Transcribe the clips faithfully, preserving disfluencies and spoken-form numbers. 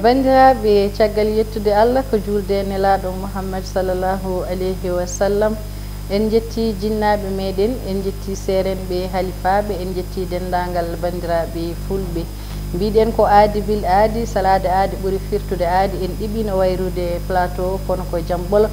Banndiraaɓe, caggal yettude Allah, ko juulde e Nelaaɗo Muhammad sallallahu alayhi wa sallam, en njetti jinnaaɓe meɗen, en njetti seerenɓe halifaaɓe, en njetti denndaangal banndiraaɓe fulɓe. Mbiɗen ko aadi bil aadi, salaade aadi ɓuri firtude aadi, en ɗiɓino wayrude plateau, kono ko jam ɓolo.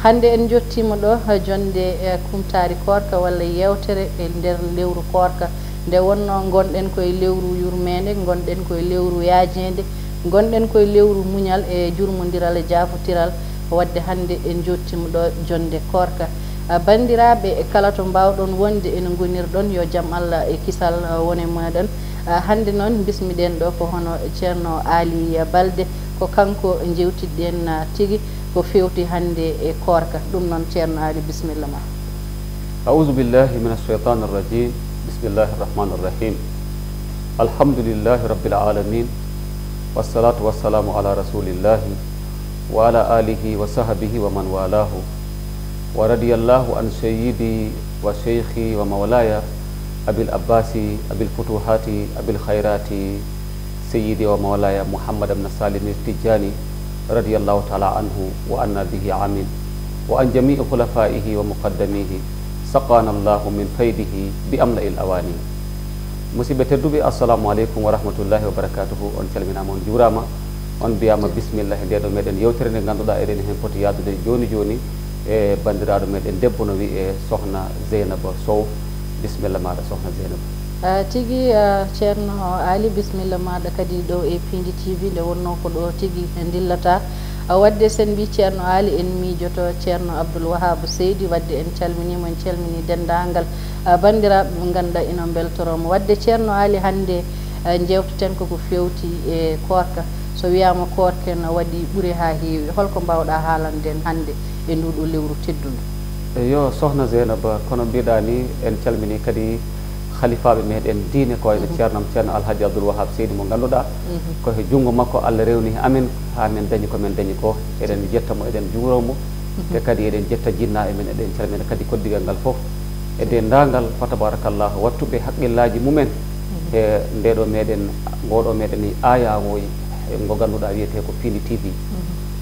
Hannde en njottiima ɗo, eh, jonnde, eh, kumtaari koorka walla yeewtere e nder lewru koorka. Nde wonnoo ngonɗen koye lewru yurmeende, ngonɗen koye lewru yaajeende, ngonɗen koye lewru muñal e jurmondiral e jaafotiral. Waɗde hannde en njottiima ɗo jonnde koorka. Ah, banndiraaɓe, kala to mbaawɗon wonde ene ngonirɗon, yo jam Allah e kisal, ah, wone meɗen. Ah, hannde noon mbismiɗen ɗo ko hono Ceerno Aali Balde, ko kanko njewtiɗen, ah, tigi ko feewti hannde e koorka. Ɗum noon, Ceerno Aali, bisimilla ma. أعوذ بالله من الشيطان الرجيم. بسم الله الرحمن الرحيم. الحمد لله رب العالمين. والصلاة والسلام على رسول الله وعلى آله وصحبه ومن والاه. ورضي الله عن سيدي وشيخي ومولاي أبي العباس أبي الفتوحات أبي الخيرات سيدي ومولاي محمد بن سالم التجاني رضي الله تعالى عنه وعنا به آمين. وعن جميع خلفائه ومقدميه سقانا الله من فيضه بأملأ الأواني. Musidɓe tedduɓe, assalamu aleykum wa rahmatullahi wa barakatuhu. On calminaama, on juuraama, on mbiyaama bisimilla he ndee ɗo meɗen yewtere nde ngannduɗaa eɗen heen poti yaadude jooni jooni e banndiraaɗo meɗen debbo no wiyee Sohna Zeynaba Sow. Bisimilla maaɗa, Sohna Zeynaba. Ah, tigi, ah, Ceerno Aali, bisimilla maaɗa kadi ɗo e Piindi T V, nde wonnoo ko ɗo tigi ndillata. Ah, waɗde sen mbii Ceerno Aali, en miijoto Ceerno Abdoul Wahab Seydi, waɗde en calminiima, en calminii denndaangal, ah, banndiraaɓe ɓe ngannduɗaa ina mbeltorooma. Waɗde Ceerno Aali, hannde, ah, njeewteten ko ko feewti e koorka. So wiyaama koorka ne waɗi ɓure haa heewi, holko mbaawɗaa haalande en hannde e nduu ɗoo lewru teddundu? Eyo, Sohna Zeynaba, kono mbiɗaa ni, en calminii kadi halifaaɓe meɗen diine, ko wayno ceerno am, Ceerno Alhaji Abdoul Wahab Seydi, mo ngannduɗaa ko he junngo makko Allah rewni amen, haa men dañi ko men dañi ko. Eɗen njetta mo, eɗen njuuroo mo, te kadi eɗen njetta jinnaaɓe men, eɗen calmina kadi koddigal ngal fof, e denndaangal, fa tabarakallah, wattuɓe haqqillaaji mumen e ndee ɗoo meɗen, ngoo ɗoo meɗen ayaawo, e ngo ngannduɗaa wiyetee ko Piindi T V.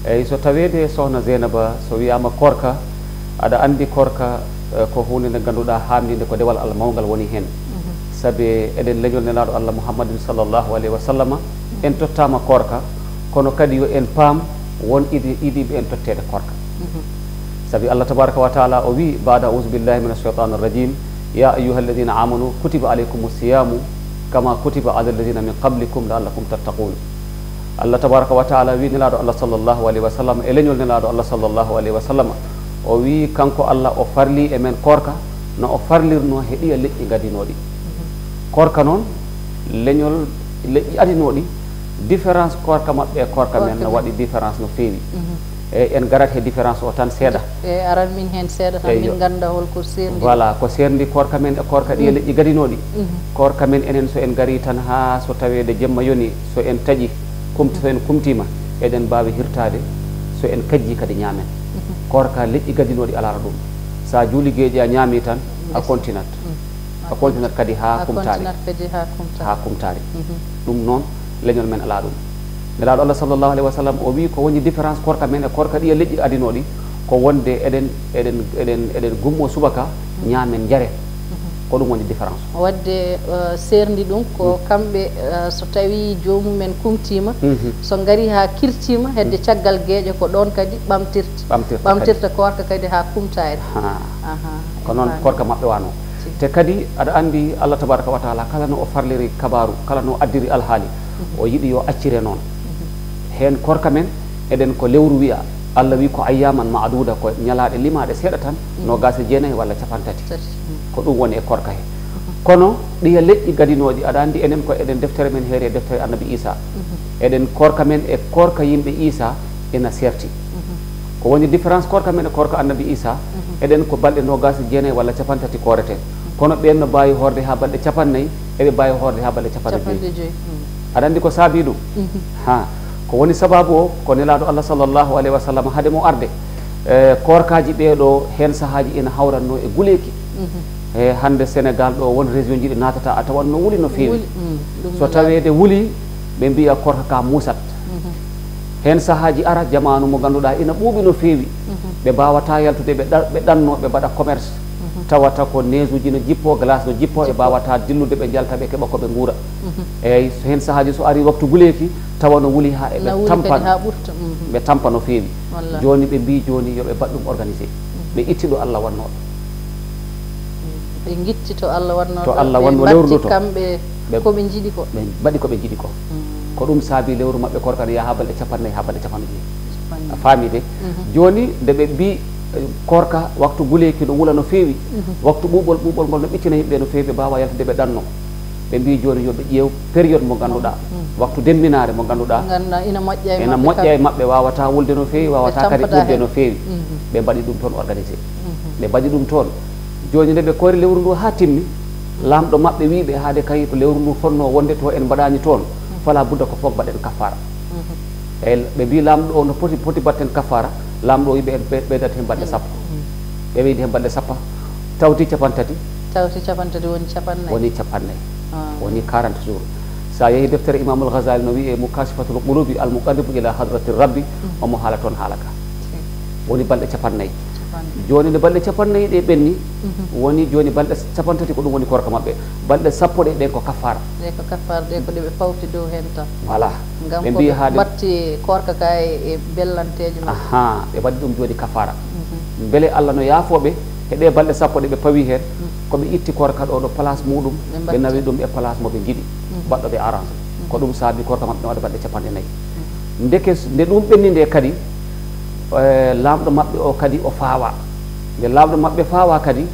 Eyyi, so taweede Sohna Zeynaba, so wiyaama koorka, aɗa anndi koorka, eh, ko huunde nde ngannduɗaa haamninde, ko dewal Allah mawngal woni heen. Sabi eɗen leñol Nelaaɗo Allah Muhammadin sallallahu alayhi wa sallama, en tottaama koorka, kono kadi yo en paam won idi-, idiiɓe en totteede koorka. Sabi Allah tabaraka wa taala o wii, baada auzu billahi min ashaytani rajim, ya ayuha alladina amanu kutiba alaykum siyamu kama kutiba ala alladina min qablikum laallakum tattaqun. Allah tabaraka wa taala wii Nelaaɗo Allah sallallahu alayhi wa sallam, e leñol Nelaaɗo Allah sallallahu alayhi wa sallam, o wii kanko Allah o farli e men koorka no o farlirno he ɗiya leƴƴi gadinooɗi. Koorka noon, leñol leƴƴi adinooɗi, différence koorka maɓɓe e koorka men no waɗi différence no feewi. E en garat he différence o tan seeɗa. E aran min heen seeɗa tan, min ngannda holko seerndi. Voilà, ko seerndi koorka men e koorka ɗiya leƴƴi gadinooɗi. Koorka men enen, so en ngarii tan haa so taweede jemma yoni, so en taƴi, kumti, so en kumtiima, eɗen mbaawi hirtaade, so en kajjii kadi ñaamen. Koorka leƴƴi gadinooɗi alaano ɗum. So a juuli geeƴi a ñaamii tan, a kontinat. A kontinat kadi haa kumtaari. Haa kumtaari. Ɗum noon, leñol men alaa ɗum. Nelaaɗo Allah sallallahu alayhi wa sallam o wii ko woni différence koorka men e koorka ɗiya leƴƴi adinooɗi, ko wonde eɗen, eɗen, eɗen, eɗen gummoo subaka, ñaamen, njaren. Ko ɗum woni différence. Waɗde, eh, seerndi ɗum ko kamɓe, eh, so tawii joomumen kumtiima, so ngarii haa kirtiima, hedde caggal geeƴa ko ɗoon kadi ɓamtirta, ɓamtirta kadi, ɓamtirta koorka kadi haa kumtaari. Aha. Ko noon koorka maɓɓe waanoo. Te kadi aɗa anndi Allah tabaraka wa taala kala no o farliri kabaaru, kala no o addiri alhaali, o yiɗi yo accire noon. Heen koorka men, eɗen ko lewru wiya, Allah wii ko ayyaman maaduda, ko ñalaaɗe limaaɗe seeɗa tan, noogaas e jeenayi walla capantati. Ko ɗum woni e koorka he. Kono ɗiya leƴƴi gadinooɗi, aɗa anndi enen ko eɗen deftere men heeri e deftere Annabi Iisaa. Eɗen koorka men e koorka yimɓe Iisaa ina seerti. Ko woni différence koorka men e koorka Annabi Iisaa? Eɗen ko balɗe noogaas e jeenayi walla capantati kooreten. Kono ɓeen no mbaawi hoorde haa balɗe capannayi, eɓe mbaawi hoorde haa balɗe capanɗe joyi. Capanɗe joyi. Aɗa anndi ko saabii ɗum? Ha, ko woni sabaabu o, ko Nelaaɗo Allah sallallahu alayhi wa sallam hade mo arde, eh, koorkaaji ɗee ɗoo, heen sahaaji ina hawratnoo e guleeki. E hannde Sénégal ɗo, won région ji ɗi naatata, a tawat no wuli no feewi. Wuli, mm, ɗum So no taweede wuli, ɓe mbiya korka ka muusat. Mhm. Heen sahaaji ara, jamaanu mo ngannduɗaa ina ɓuuɓi no feewi. Mhm. Ɓe mbaawata yaltude, ɓe ɗa-, ɓe ɗanno, ɓe mbaɗa commerce. Mhm. Tawata ko neesuuji no jippoo, glace no jippoo, ɓe Jippoo. mbaawata dillude, ɓe njalta, ɓe keɓa ko ɓe nguura. Mhm. Eyyi, so heen sahaaji so ari waktu guleeki, tawa no wuli haa eɓe Na wuli tampa, kadi haa ɓurta. Mhm. ɓe tampa no feewi. Wallaahi. Jooni ɓe mbii jooni yo ɓe mbaɗ ɗum organisé. Mhm. Ɓe itti ɗo Allah wannoo. Ɓe ngitti to Allah wannoo To to. Allah Ɓe wannoo lewru ndu mbatti to. kamɓe Ɓe ko ɓe njiɗi ko. Ɓe mbaɗi ko ɓe njiɗi ko. Mm. Ko ɗum saabi lewru maɓɓe korka no yaha haa balɗe capanɗe nayi, haa balɗe capanɗe joyi. Capanɗe A faami de? Mhm. Jooni nde ɓe mbii, eh, korka waktu guleeki no wula no feewi, Mhm. waktu ɓuuɓol, ɓuuɓol ngol no ɓittina yimɓe no feewi, ɓe mbaawaa yaltude ɓe ɗanno. Ɓe mbii jooni yo ɓe ƴeew période mo ngannduɗaa, Mm. waktu demminaare mo ngannduɗaa, Ngannduɗaa ina moƴƴa e ina maɓɓe moƴƴa kam. e maɓɓe, waawataa wulde no feewi, Ɓe waawataa kadi tampataa ƴuurde heen. no feewi. Mhm. Ɓe mbaɗi ɗum toon organisé. Mhm. Ɓe mbaɗi ɗum toon. Jooni nde ɓe koori lewru ndu haa timmi, laamɗo maɓɓe wii ɓe haade kay to lewru ndu fonnoo wonde to en mbaɗaani toon, Mhm. fala budda ko fof mbaɗen kafaara. Mhm. Eyyi, ɓe mbii laamɗo o no poti, poti mbaɗten kafaara, laamɗo o wii ɓe en ɓe-, ɓeydat heen balɗe sappo. Mhm. Ɓe ɓeydi heen balɗe sappo, tawti capanɗe tati. Tawti capanɗe tati woni capanɗe nayi. Woni capanɗe nayi. Ah. Woni quarante jours. So a yehi deftere Imamul Ghazali no wiyee Mukashifatul Qulubi al Muqarribu ila Hadratir Rabbi, Mhm. omo haala toon haala ka. Si. Woni balɗe capanɗe nayi. Capanɗe. Jooni nde balɗe capanɗe nayi ɗe ɓenni, Mhm. woni jooni balɗe capanɗe tati ko ɗum woni korka maɓɓe. Balɗe sappo ɗe ɗen ko kafaara. Ɗe ko kafaara, ɗe ko ɗe ɓe pawti dow heen tan. Voilà. Ngam Ɓe ko mbii ɓe haade mbaɗti korka ka e, e bellanteeji maɓɓe. Ahaa, ɓe mbaɗi ɗum jooni kafaara. Mhm. Mbele Allah no yaafoo ɓe e ɗe balɗe sappo ɗe ɓe pawi heen, Mhm. ko ɓe itti korka ɗo, ɗo place muɗum, Ɓe ɓe mbaɗti. nawi ɗum e place mo ɓe njiɗi, Mhm. baɗɗo ɓe arrangé. Mhm. Ko ɗum saabi korka maɓɓe no waɗa balɗe capanɗe nayi. Mhm. Ndeke s-, nde ɗum ɓenni nde kadi, eh, laamɗo maɓɓe o kadi o faawaa. Nde laamɗo maɓɓe faawaa kadi,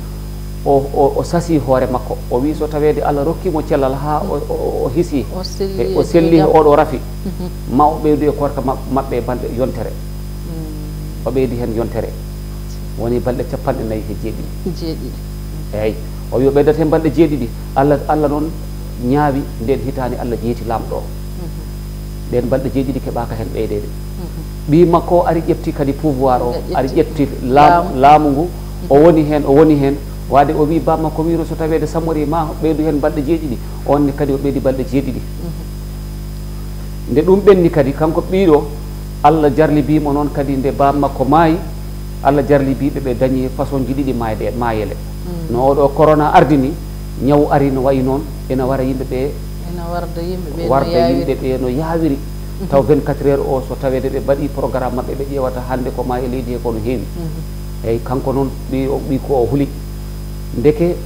o, o, o sasii hoore makko. O wii so taweede Allah rokkii mo cellal haa o, o, o hisii, O selli e, o e selli e jam. oɗo rafi, Mhm. ma o ɓeydu e korka ma-, maɓɓe e balɗe yontere. Mm. O ɓeydi heen yontere. Woni balɗe capanɗe nayi e jeeɗiɗi. Jeeɗiɗi. Eeyi. O wii o ɓeydat heen balɗe jeeɗiɗi. Allah, Allah noon ñaawi ndeen hitaande, Allah jeyti laamɗo o. Mhm. Ɗeen balɗe jeeɗiɗi keɓaaka heen ɓeydeede. Mhm. Ɓii makko o ari ƴefti kadi pouvoir o, Ɓe ƴefti. ari ƴefti laamu, Laamu. laamu ngu. O Mhm. woni heen, o woni heen. Waade o wii baaba makko wiino so taweede Samori ma ɓeydu heen balɗe jeeɗiɗi. Oon ne kadi o ɓeydi balɗe jeeɗiɗi. Mhm. Nde ɗum ɓenni kadi, kanko ɓiiɗo, Allah jarlibii mo noon kadi nde baaba makko maayi, Allah jarlibii ɓe, ɓe dañi façon ji ɗiɗi maayde, maayele. Mm. No oɗo corona ardi ni, ñaw ari no wayi noon, ina wara yimɓe ɓe, Ina warda yimɓe ɓe no warda yaawiri. yimɓe ɓe no yaawiri. Mhm. Taw vingt-quatre heures o, so taweede ɓe mbaɗi programme maɓɓe, ɓe ƴeewata hannde ko maayi e leydi he ko no heewi. Mhm. Eeyi, kanko noon, ɓii o, ɓii ko o huli. Ndeke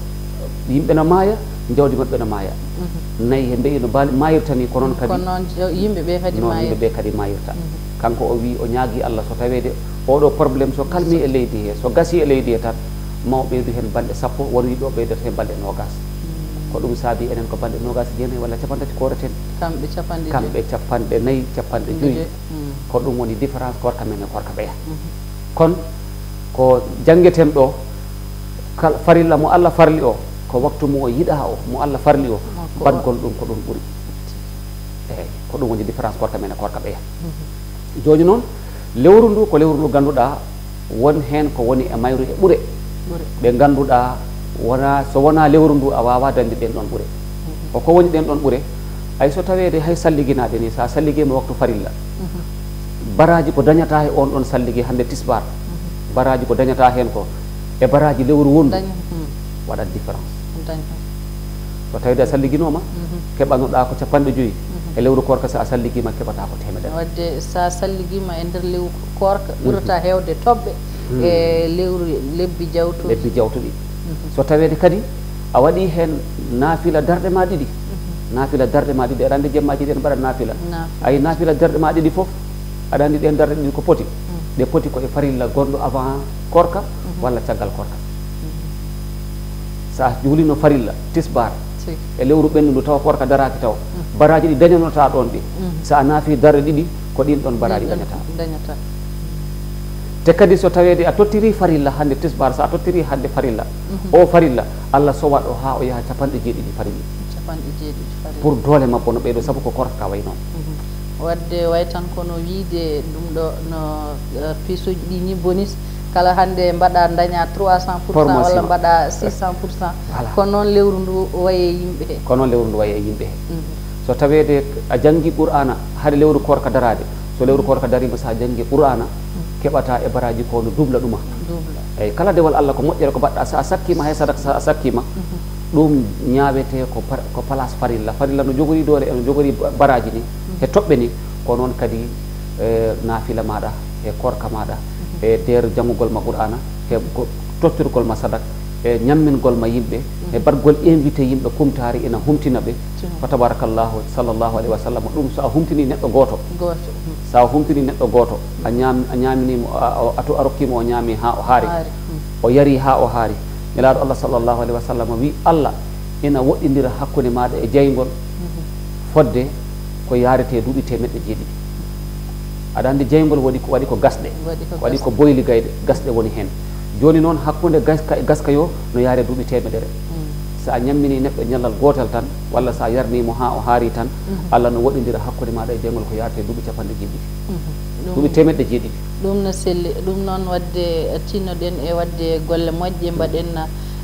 yimɓe no maaya, jawdi maɓɓe no maaya. Mhm. Nayi he mbeyi no baali maayirta ni, ko noon kadi Ko noon jo-, yimɓe ɓe kadi noon yimɓe maayirta. ɓe kadi maayirta. Mhm. Kanko o wii o ñaagii Allah so taweede oɗo problème so kalmii e leydi he, so gasii e leydi he tan, ma o ɓeydu heen balɗe sappo, won wiiɓe o ɓeydata heen balɗe noogaas. Mm. Ko ɗum saabi enen ko balɗe noogaas e jeenayi walla capanɗe tati kooreten. Kamɓe capanɗe joyi. Kamɓe capanɗe nayi, capanɗe joyi. Joyi. Mm. Ko ɗum woni différence korka men e korka ɓeya. Mhm. Kon ko janngeten ɗo, kal-, farilla mo Allah farli o, ko waktu mo o yiɗaa o, mo Allah farli o, Mo ko o baɗgol ɗum ko ɗum ɓuri. Eeyi, ko ɗum woni différence korka men e korka ɓeya. Mhm. Jooni noon, lewru ndu ko lewru ndu ngannduɗaa won heen ko woni e mayru e ɓure. Ɓure. Ɓe ngannduɗaa wonaa, so wonaa lewru ndu a waawaa dañde ɗeen ɗoon ɓure. Mhm. Ko ko woni ɗeen ɗoon ɓure? Hay so taweede hay salliginaaɓe ni, so a salligiima waktu farilla, Mhm. baraaji ko dañataa e oon ɗoon salligi hannde tisbaar, Mhm. baraaji ko dañataa heen ko e baraaji lewru wonndu Dañ-, hmm. waɗat différence. Dañ-, hmm. So tawiide a salliginooma, Mhm. keɓanoɗaa ko capanɗe joyi. Mhm. E lewru koorka, so a salligiima, keɓataa ko teemedere. Wadde, so a salligiima e nder lewru koorka, Mhm. ɓurata heewde toɓɓe Mhm. e lewru lebbi jawtuɗi. Lebbi jawtuɗi. Mhm. So taweede kadi, a waɗii heen naafila darɗe ma ɗiɗi. Mhm. Naafila darɗe ma ɗiɗi, aɗa anndi jemma ɗiɗi en mbaɗa naafila. Naafila. Ay, naafila darɗe ma ɗiɗi fof, aɗa anndi ɗeen darɗe ɗiɗi ko poti. Mhm. Ɗe poti ko e farilla gonɗo avant koorka Mhm. walla caggal koorka. Mhm. So a juulino farilla, tisbaar, Si. e lewru ɓenndu ndu, tawa koorka daraaki taw, Mhm. baraaji ɗi dañanoɗaa ɗoon ɗi, Mhm. so a naafi darɗe ɗiɗi, ko ɗiin ɗoon baraaji Ɗiin ɗoon dañataa. dañataa. Te kadi so taweede a tottirii farilla hannde tisbaar, so a tottirii hannde farilla, Mhm. o farilla, Allah sowa ɗo haa o yaha capanɗe jeeɗiɗi farilla. Capanɗe jeeɗiɗi farilla. Pour doole makko no ɓeydo, sabu ko koorka ka wayi noon. Mhm. Wadde way tan kono wiide ɗum ɗo no, eh, piisuuji ɗi ni bonis, Kala hannde mbaɗa daña trois cent pour cent walla mbaɗa six cent pour cent. Voilà. Ko noon lewru ndu wayi e yimɓe he. Ko noon lewru ndu wayi e yimɓe he. Mhm. So taweede a janngi Qur'aana, hari lewru koorka daraade, so lewru koorka dariima, so a janngi Qur'aana, keɓata e baraaji ko no dubla ɗuma. Dubla. Eyi, kala dewal Allah ko moƴƴere ko mbaɗɗa, so a sakkiima hay sadaka, so a sakkiima, ɗum ñaawete ko par-, ko place farilla. Farilla no jogori doole, e no jogori ba-, baraaji ni, he toɓɓe ni, ko noon kadi, eh, naafila maaɗa, e koorka maaɗa, e nder janngugol ma Qur'aana, e ko tottirgol ma sadak, e ñammingol ma yimɓe, e baɗgol invité yimɓe kumtaari ina humtina ɓe. Fa tabarakallahu, sallallahu alayhi wa sallam, ɗum so a humtini neɗɗo gooto, gooto, so a humtini neɗɗo gooto, a ñaam-, a ñaamini mo, a, a, a to-, a rokki mo, o ñaami haa o haari, haari, o yari haa o haari. Nelaaɗo Allah sallallahu alayhi wa sallam wi, Allah ina woɗɗindira hakkunde maaɗa e jeyngol fodde ko yaarete duuɓi teemeɗɗe jeeɗiɗi. Aɗa anndi jeyngol waɗi ko, waɗi ko gasɗe, waɗi ko waɗi ko gasɗe, boyli gayɗe, gasɗe woni heen. Jooni noon, hakkunde gaska, gaska yo no yaare duuɓi teemedere. Mm. So a ñammini neɗɗo ñallal gootal tan, walla so a yarni mo haa o haari tan, Allah no woɗɗindira hakkunde maaɗa e jeyngol ko yaarete duuɓi capanɗe jeeɗiɗi. Mhm. Ɗum, duuɓi teemeɗɗe jeeɗiɗi. Ɗum no selli. Ɗum noon, waɗde tinnoɗen e waɗde golle moƴƴe, mbaɗen,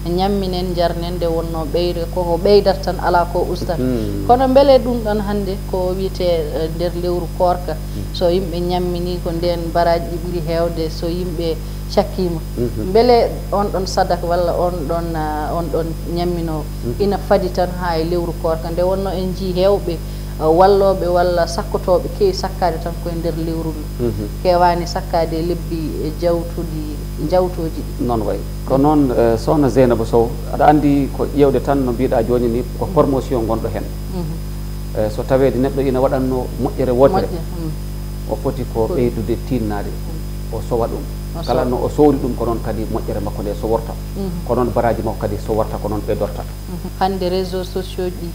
ñamminen, njarnen, nde wonnoo ɓeyde, ko ko ɓeydata tan, alaa ko ustata. Mhm. Kono mbele ɗum ɗon hannde ko wiyetee, eh, nder lewru koorka, so yimɓe ñammini ko ndeen baraaji ɗi ɓuri heewde, so yimɓe cakkiima. Mhm. Mbele on ɗon sadak walla on ɗon, ah, on ɗon ñamminoowo ina fadi tan haa e lewru koorka, nde wonnoo en njii heewɓe, ah, wallooɓe walla sakkotooɓe keewi sakkaade tan koye nder lewru ndu. Mhm. Keewaani sakkaade e lebbi, eh, jawtuɗi, jawtooji ɗi. Noon wayi. Ko noon, eh, Sohna Zeynaba Sow, aɗa anndi ko ƴeewde tan no mbiɗa jooni ni, ko promotion ngonɗo heen. Mhm. Eh, so taweede neɗɗo ina waɗatno moƴƴere wootere, moƴƴere, mm, o foti ko ɓeydude tiinnaade, mm, o sowa ɗum. O sowa. Kala no o sowri ɗum, ko noon kadi moƴƴere makko nde soworta. Mhm. Ko noon baraaji makko kadi soworta, ko noon ɓeydorta. Mhm. Hannde réseaux sociaux ji,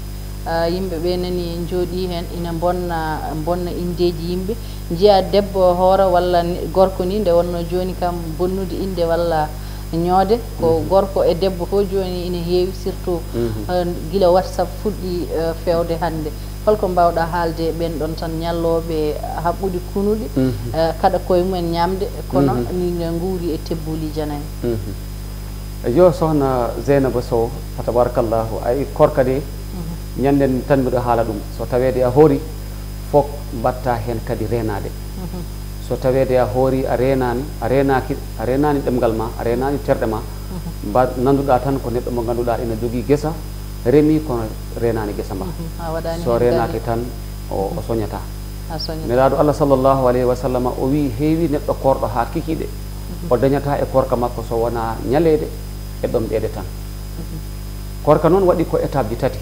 ah, yimɓe ɓe nani njooɗii heen, ina mbonna, mbonna inndeeji yimɓe. Njiya debbo hoora walla ni-, gorko ni, nde wonnoo jooni kam bonnude innde walla ñoode, ko, mhm, gorko e debbo fof jooni ina heewi, surtout, mhm, eh, gila WhatsApp fuɗɗi, eh, feewde hannde. Holko mbaawɗaa haalde e ɓeen ɗoon tan ñallooɓe haɓɓude kunuɗe, mhm, eh, kaɗa koye mumen ñaamde, kono, mhm, ni ne nguuri e tebbuuli janani? Mhm. Yo, Sohna Zeynaba Sow, fa tabarakallahu, ay, koorka de, mhm, ñande tan miɗo haala ɗum. So taweede a hoori, fof mbaɗta heen kadi reenaade. Mhm. So taweede a hoori, a reenaani, a reenaaki, a reenaani ɗemngal ma, a reenaani terɗe ma, mhm, mba-, ngannduɗaa tan ko neɗɗo mo ngannduɗaa ina jogii gesa, remi kono reenaani gesa mba. Mhm. A waɗaani heen galle. So reenaaki tan, o, o soñataa. A soñataa. Nelaaɗo Allah sallallahu alayhi wa sallam o wii, heewi neɗɗo koorɗo haa kikiiɗe, mhm, o dañataa e koorka makko so wonaa ñaleede e ɗomɗeede tan. Mhm. Koorka noon waɗi ko étape ji tati.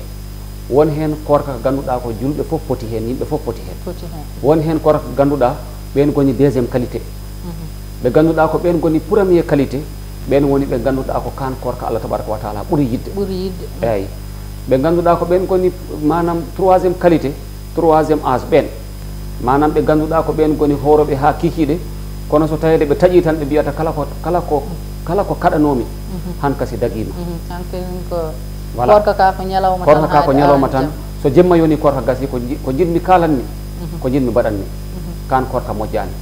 Won heen koorka ko ngannduɗaa ko julɓe fof poti heen, yimɓe fof poti heen. Poti heen. Won heen koorka ko ngannduɗaa ɓeen ngoni deuxième qualité. Mhm. Ɓe ngannduɗaa ko ɓeen ngoni premier qualité, ɓeen woni ɓe ngannduɗaa ko kaan koorka Allah tabaraka wa taala ɓuri yiɗde. Ɓuri yiɗde. Eeyi. Ɓe ngannduɗaa ko ɓeen ngoni, maanaam, troisième qualité, troisième âge ɓeen. Maanaam, ɓe ngannduɗaa ko ɓeen ngoni hoorooɓe haa kikiiɗe, kono so taweede ɓe taƴii tan, ɓe mbiyata kala ko, kala ko, kala ko kaɗanoomi, mhm, han kasi dagiima. Mhm. Han kasi ko, voilà, koorka ka ko ñalawma tan. Koorka ka ko ñalawma tan. So jemma yoni, koorka gasi, ko nji-, ko njiɗmi kaalanmi, mhm, ko njiɗmi mbaɗanmi. Mhm. Kaan koorka moƴƴaani.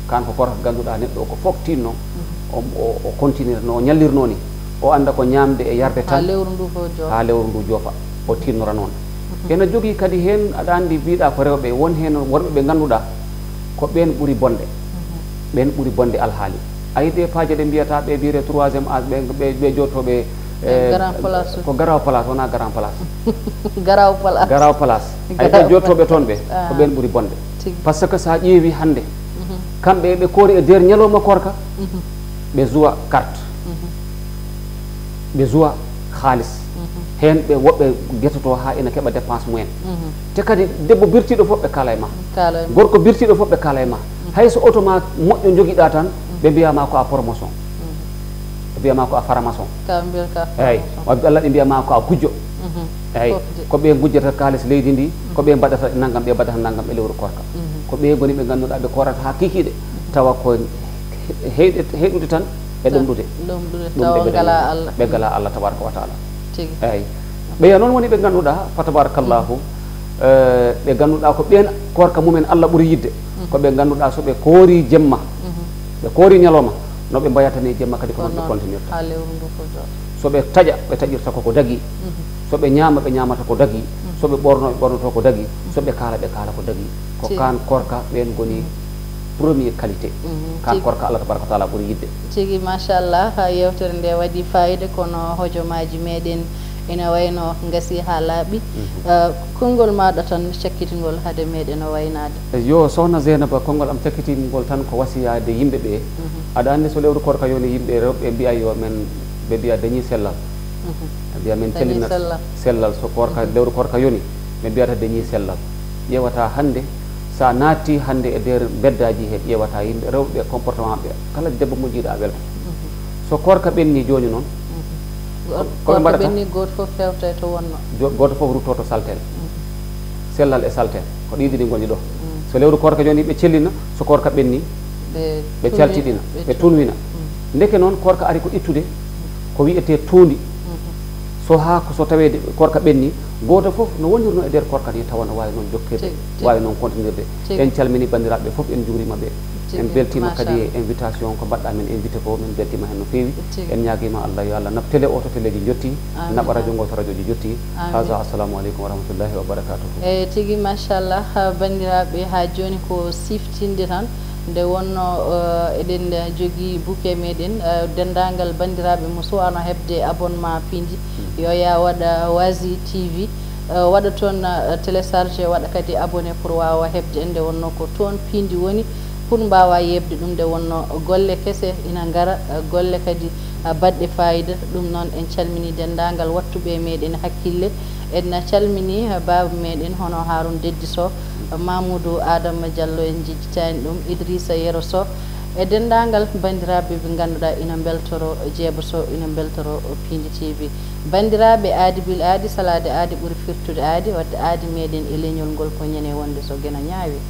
Kaan ko koorka ngannduɗaa neɗɗo o ko fof tiinno, mhm, o, o, o continue no o ñallirnoo ni. O annda ko ñaamde e yarde tan. Haa lewru ndu fof joofa. Haa lewru ndu joofa. O tiinnora noon. Mhm. Ena jogii kadi heen, aɗa anndi, mbiɗa ko rewɓe, won heen worɓe ɓe ngannduɗaa ko ɓeen ɓuri bonde. Mhm. Ɓeen ɓuri bonde alhaali. A yiɗi e paaje ɗe mbiyata ɓe mbiyete troisième âge, ɓe, ɓe, ɓe jottooɓe, eh, grand place. Ko grand place, wonaa grand place. Grand place. Grand place. Ay, ɓe jottooɓe toon ɓe, ko ɓeen ɓuri bonde. Tigi. Par ce que so a ƴeewi hannde, mhm, kamɓe ɓe koori e nder ñalawma koorka, mhm, ɓe zuwa carte. Mhm. Ɓe zuwa haalis. Mhm. Heen ɓe woɓɓe getotoo haa ina keɓa dépense mumen. Mhm. Te kadi debbo birtiiɗo fof ɓe kaala e ma. Kaala e ma. Gorko birtiiɗo fof ɓe kaala e ma. Mhm. Hay so oto ma moƴƴo njogiɗaa tan, mhm, ɓe mbiya ma ko a promotion. Mhm. Ɓe mbiya ma ko a faramason. Ka mbiyata ka. Eeyi, formation. Wabbi Allah ɓe mbiya ma ko a gujjo. Mhm. Eeyi, fof de. Ko ɓe gujjata kaalis leydi ndi, mhm, ko ɓe mbaɗata nanngam, ɓe mbaɗata nanngam e lewru koorka. Mhm. Ko ɓe ngoni ɓe ngannduɗaa ɓe koorata haa kikiiɗe, mhm, tawa ko he-, heyɗe-, heyɗude tan e ɗomɗude. Ɗomɗude, ɗum tawa ɓe ngalaa Allah. Ɓe ngalaa Allah tabaraka wa taala. Tigi. Eeyi. Ɓeya noon woni ɓe ngannduɗaa, fa tabarakallahu, mhm, eh, ɓe ngannduɗaa ko ɓeen koorka mumen Allah ɓuri yiɗde. Mhm. Ko ɓe ngannduɗaa so ɓe koori jemma, mhm, ɓe koori ñalawma, No ɓe mbayata ni jemma kadi ko noon ɓe kontinirta. Haa lewru ndu fof jooɗo. So ɓe taƴa, ɓe taƴirta ko ko dagi. So ɓe ñaama, ɓe ñaamata ko dagi. So ɓe ɓorno, ɓe ɓornoto ko dagi. So ɓe kaala, ɓe kaala ko dagi. Ko kaan korka ɓeen ngoni premier qualité. Kaan korka Allah tabaraka wa taala ɓuri yiɗde. Tigi, machallah, ha yewtere nde waɗi fayida, kono hojomaaji meɗen ina wayno ngasi ha laaɓi. Eh, konngol maɗa tan cakkitingol hade meɗen o waynaade. Yo, sohna Zeynaba, konngol am cakkitingol tan ko wasiyaade yimɓe ɓe. Aɗa anndi so lewru korka yoni, yimɓe rewɓe mbiya yo men, ɓe mbiya dañi sellal. Ɓe mbiya men cellina sellal. So korka, lewru korka yoni, ɓe mbiyata dañi sellal. Ƴeewata hannde, sa naatti hannde e nder mbeddaaji he, ƴeewata yimɓe rewɓe comportement maɓɓe, kala debbo mo jiiɗa a welto. So korka ɓenni jooni noon, ko ɓe mbaɗata? Ɓenni gooto fof fewta e to wonno. Gooto fof rutto to saltel. Sellal e saltel, ko ɗiɗi ɗi ngoni ɗo. So lewru korka jooni ɓe cellina, so korka ɓenni, ɓe caltiɗina, ɓe tunwina. Ndeke noon korka ari ko ittude ko wiyetee tuundi. So haa ko so taweede korka ɓenni, gooto fof no wonirno e nder korka ni tawa no waawi noon jokkeede, waawi noon kontinirde. En calmini banndiraaɓe fof, en njuurima ɓe. En beltima kadi e invitation ko mbaɗɗa men invité ko, min beltima heen no feewi. En ñaagima Allah yo Allah naɓ télé o to téléji jotti, naɓa radio ngo to radioji jotti. Haza, assalamu aleykum wa rahmatullahi wa barakatuhu. E tigi, machallah, banndiraaɓe, haa jooni ko siftinde tan. Nde wonno, eh, eɗen jogii bouquet meɗen, eh, denndaangal banndiraaɓe mo suwano heɓde abonnement Piindi, yo yaa waɗa Wazi T V, eh, waɗa toon, eh, téléchargé, waɗa kadi abonné pour waawa heɓde en. Nde wonno ko toon Piindi woni pour mbaawa yeeɓde ɗum. Nde wonno golle kese ina ngara, eh, golle kadi, eh, baɗɗe fayida. Ɗum noon en calminii denndaangal wattuɓe meɗen hakkille. En calminii, eh, baaba meɗen hono Haarun Deddi Soh, Mamoudou Adama Diallo, en njejjitaani ɗum, Idrissa Yero Soh, e denndaangal banndiraaɓe ɓe ngannduɗaa ina mbeltoro Jeeba Soh, ina mbeltoro Piindi T V. Banndiraaɓe, aadi bil aadi, salaade aadi ɓuri firtude aadi, wadde aadi meɗen e leñol ngol ko ñande wonde so geno ñaawi.